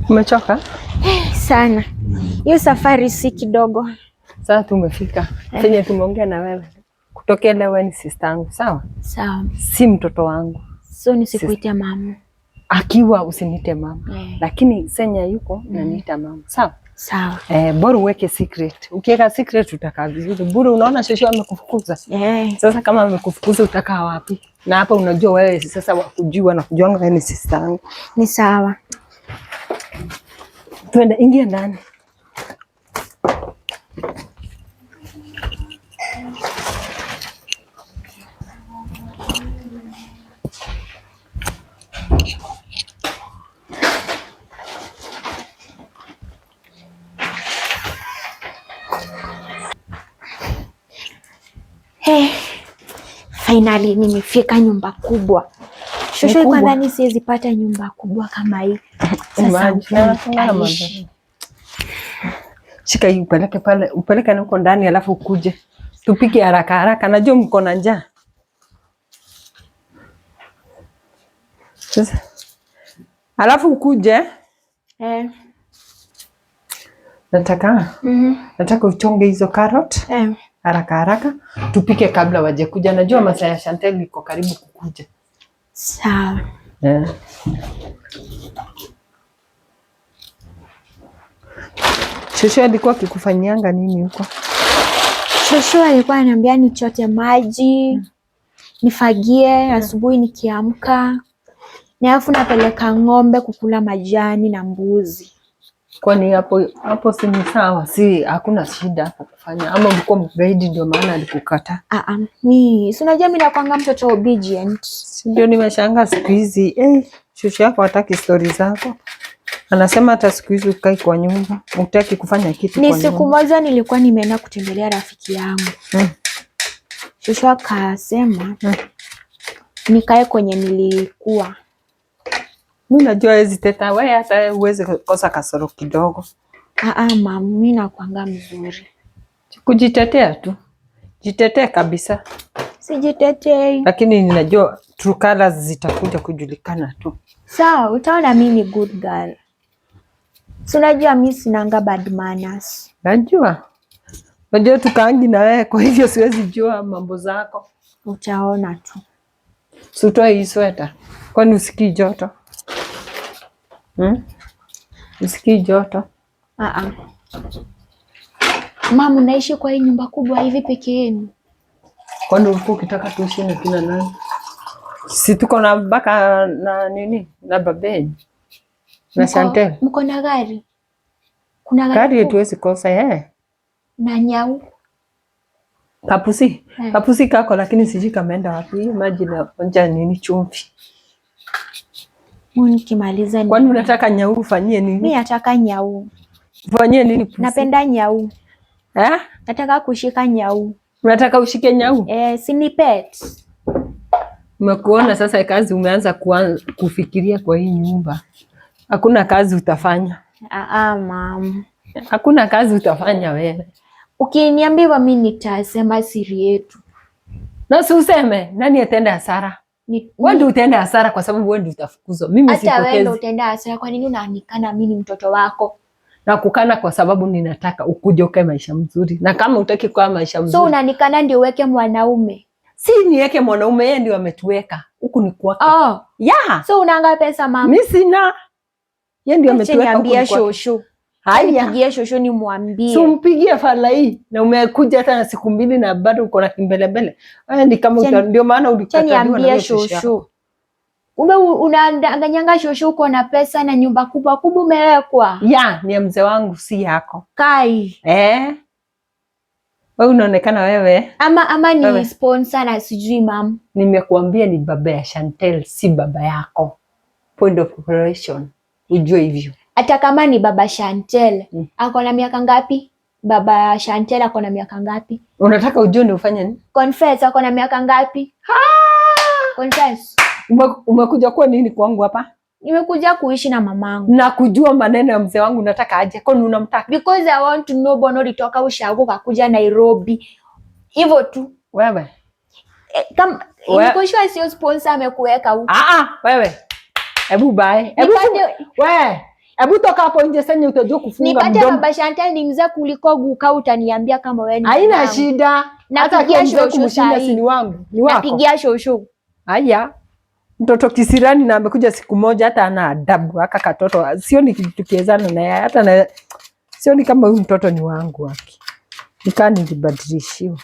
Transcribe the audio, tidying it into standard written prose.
Umechoka? Sana. Hiyo safari si kidogo. Sasa tumefika. Penye tumeongea na wewe. Kutokea leo wewe ni sister yangu, sawa? Sawa. Si mtoto wangu. So nisikuite mama. Akiwa usiniite mama. Eh. Lakini Senya yuko naniita mama. Sawa? Sawa. Eh, bora uweke secret. Ukiweka secret utakaa vizuri. Bure unaona shosho amekufukuza. Eh. Sasa kama amekufukuza utakaa wapi? Na hapa unajua wewe sasa wakujua na kujuanga wewe ni sister yangu. Ni sawa. Twende, ingia ndani. Hey, finally nimefika nyumba kubwa. Shosho Ni kubwa. kwanza ni siwezi pata nyumba kubwa kama hii. Sasa Imagine, huku na nitaishi. Shika hii upeleke pale, upeleke na huko ndani alafu ukuje. Tupike haraka haraka, najua mko na njaa. Sasa alafu ukuje, Eh. nataka nataka uchonge hizo carrot Eh. haraka haraka, tupike kabla waje kuja. Najua masaa ya Chantel iko karibu kukuja. Sawa. Yeah. Shosho alikuwa akikufanyianga nini huko? Shosho alikuwa ananiambia nichote maji, nifagie asubuhi nikiamka. Na alafu napeleka ng'ombe kukula majani na mbuzi. Kwani hapo hapo si ni sawa? Si hakuna shida hapo kufanya, ama ulikuwa mgaidi ndio maana alikukataa? Ah ah, mi si unajua mi nakwanga mtoto obedient. Si ndio nimeshangaa siku hizi eh, shosho yako hataki stori zako, anasema hata siku hizi ukai kwa nyumba, hutaki kufanya kitu Ni kwa siku nyumba. moja nilikuwa nimeenda kutembelea rafiki yangu. Shosho akasema nikae kwenye nilikuwa. Mimi najua hawezi teta wewe, hata huwezi kosa kasoro kidogo, Ah ah, mam, mi nakwanga mzuri. kujitetea tu, jitetee kabisa, Sijitetei. lakini ninajua true colors zitakuja kujulikana tu. Sawa, utaona mi ni good girl. Si unajua mi sinanga bad manners. Najua, najua tukaangi na wewe, kwa hivyo siwezi jua mambo zako. Utaona tu. Si utoe hii sweta, kwani usikii joto hmm? Usikii joto? Ah ah. Mam, unaishi kwa hii nyumba kubwa hivi peke yenu? Kwani ulikuwa ukitaka tuishi na kina nani? Si tuko na baka na nini na babe na Chantel. Mko na gari? Kuna gari Gari kubwa? hatuwezi kosa eh. Na nyau? Kapusi, Eh. kapusi kako lakini sijui kameenda wapi. Hii maji inaonja nini chumvi. Mimi nikimaliza ni- Kwani unataka nyau ufanyie mi nini? nataka nyau. Ufanyie nini pusi? Napenda nyau. Eh? Nataka kushika nyau. Unataka ushike nyau? Eh, si ni pet. Nimekuona sasa kazi umeanza kufikiria kwa hii nyumba. Hakuna kazi utafanya. Ah ah, mam. Hakuna kazi utafanya wewe. Ukiniambia mi nitasema siri yetu. Na si useme nani atenda hasara? Wewe ndio utaenda hasara kwa sababu wewe ndio utafukuzwa. Mimi Hata wewe ndio sipokezi utaenda hasara. Kwa nini unanikana mimi ni mtoto wako? na kukana kwa sababu ninataka ukuje ukae maisha mzuri, na kama utaki kukaa maisha mzuri So unanikana ndio uweke mwanaume. si niweke mwanaume, yeye ndio ametuweka huku ni kwake. Oh, Yeah, so unaanga pesa mama? mimi sina, yeye ndio Acha ametuweka huku niambie ni kwake. shosho. Haya, Nipigie shosho nimwambie. si umpigie fala hii, na umekuja hata na siku mbili na bado uko na kimbelembele. Haya ni kama Acha ndio maana Acha ulikataliwa na niambie huyo shosho yako. shosho. Kumbe unadanganyanga shosho uko na pesa na nyumba kubwa kubwa umewekwa. Ya, ni ya mzee wangu si yako. Kai. Eh? Wewe unaonekana wewe. Ama ni Wewe. sponsor na sijui mam. Nimekuambia ni baba ya Chantel, si baba yako. Point of correction. Ujue hivyo. Hata kama ni baba Chantel, Mm. ako na miaka ngapi? Baba Chantel ako na miaka ngapi? Unataka ujue ni ufanye nini? Confess ako na miaka ngapi? Confess. Umekuja kuwa nini kwangu hapa? Nimekuja kuishi na mamangu. Na kujua maneno ya mzee wangu unataka aje? Kwani unamtaka? Because I want to know mbona ulitoka ushago ukakuja Nairobi. Hivyo tu. Wewe. E, kama Niko sure sio sponsor amekuweka huko. Ah ah, wewe. Hebu bye. Hebu we, hebu toka hapo nje sasa utajua kufunga Nipate mdomo. Baba Chantal ni mzee kuliko guka, utaniambia kama wewe ni Haina mwanangu. shida. Hata Napigia akiwa mzee shosho kumshinda sahi. si ni wangu, ni wako. Napigia shosho. Haya. Mtoto kisirani na amekuja siku moja hata ana adabu aka katoto. Sioni tukiezana na yeye hata na sioni kama huyu mtoto ni wangu wake. Nikaa nilibadilishiwa.